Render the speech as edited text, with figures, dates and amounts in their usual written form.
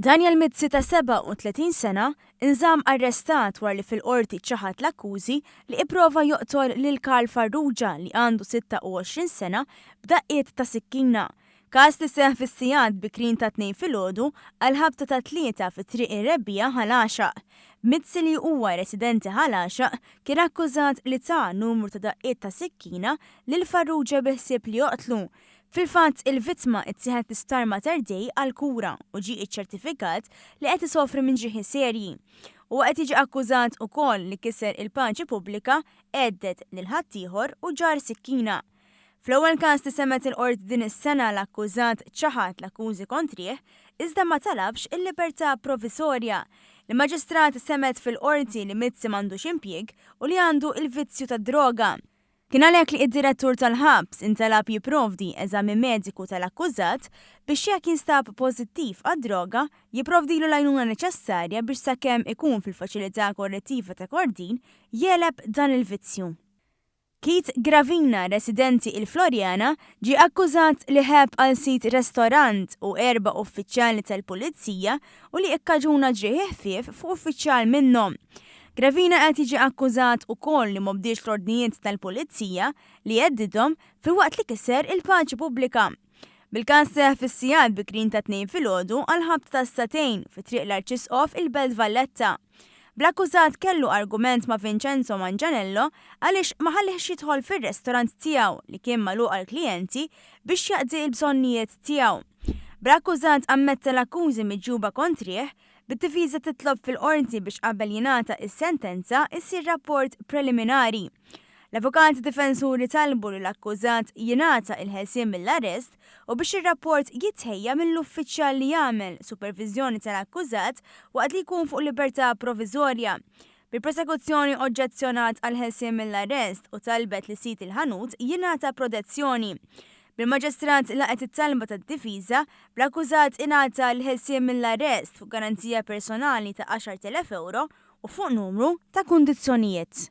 Daniel Mizzi ta' 37 sena nżamm arrestat wara li fil-Qorti ċaħad l-akkużi li ipprova joqtol lil Karl Farrugia li għandu 26 sena b'daqqiet ta' sikkina. Każ li seħħ fis-sigħat bikrin tat-Tnejn filgħodu għall-ħabta tat-tlieta fi Triq ir-Rebbiegħa Ħal Għaxaq. Mizzi li huwa residenti Ħal Għaxaq kien akkużat li ta numru ta' daqqiet ta' sikkina lil Farrugia bi ħsieb li joqtlu. Fil-fatt, il-vittma ittieħed l-Isptar Mater Dei għall-kura u ġie iċċertifikat li qed isofri minn ġrieħi serji. Huwa qed jiġi akkużat ukoll li kiser il-paċi pubblika, għedded lil ħaddieħor u ġarr sikkina. Fl-ewwel każ li semgħet il-Qorti din is-sena l-akkużat ċaħad l-akkużi kontrih iżda ma talabx il-libertà provisorja. Il-Maġistrat semgħet fil-Qorti li Mizzi m'għandux impjieg u li għandu l-vizzju tad-droga. Kien għalhekk li id-Direttur tal-Ħabs intalab jipprovdi eżami mediku tal-akkużat biex jekk jinstab pożittiv għad-droga, jipprovdilu l-għajnuna neċessarja biex sakemm ikun fil-Faċilità Korrettiva ta' Kordin jegħleb dan il-vizzju. Keith Gravina, residenti il-Floriana, ġie akkużat li ħebb għal sid restorant u erba' uffiċjali tal-Pulizija u li kkaġuna ġrieħi ħfief fuq uffiċjal minnhom. Gravina qed jiġi akkużat ukoll li m'obdiex l-ordnijiet tal-Pulizija, li heddidhom, filwaqt li kiser il-paċi pubblika. Bil-każ seħħ fis-sigħat bikrin tat-Tnejn filgħodu għall-ħabta tas-sagħtejn fi Triq l-Arċisqof il-Belt Valletta. Bl-akkużat kellu argument ma' Vincenzo Mangianello għaliex ma ħallihx jidħol fir-restorant tiegħu li kien magħluq għall-klijenti biex jaqdi l-bżonnijiet tiegħu. Bl-akkużat ammetta l-akkużi miġjuba kontrih, bid-difiża titlob fil-Qorti biex qabel jingħata s-sentenza jsir rapport preliminari. L-avukati difensuri talbu li l-akkużat jingħata il-ħelsien mill-arrest u biex ir-rapport jitħejja mill-uffiċjal li jagħmel superviżjoni tal-akkużat waqt li jkun fuq libertà proviżorja. Bil-prosekuzzjoni oġġezzjonat għall-ħelsien mill-arrest u talbet li sid il-ħanut jingħata protezzjoni. Bil-Maġistrat laqgħet it-talba tad-difiża, bl-akkużat ingħata l-ħelsien mill-arrest fuq garanzija personali ta' 10,000 ewro u fuq numru ta' kundizzjonijiet.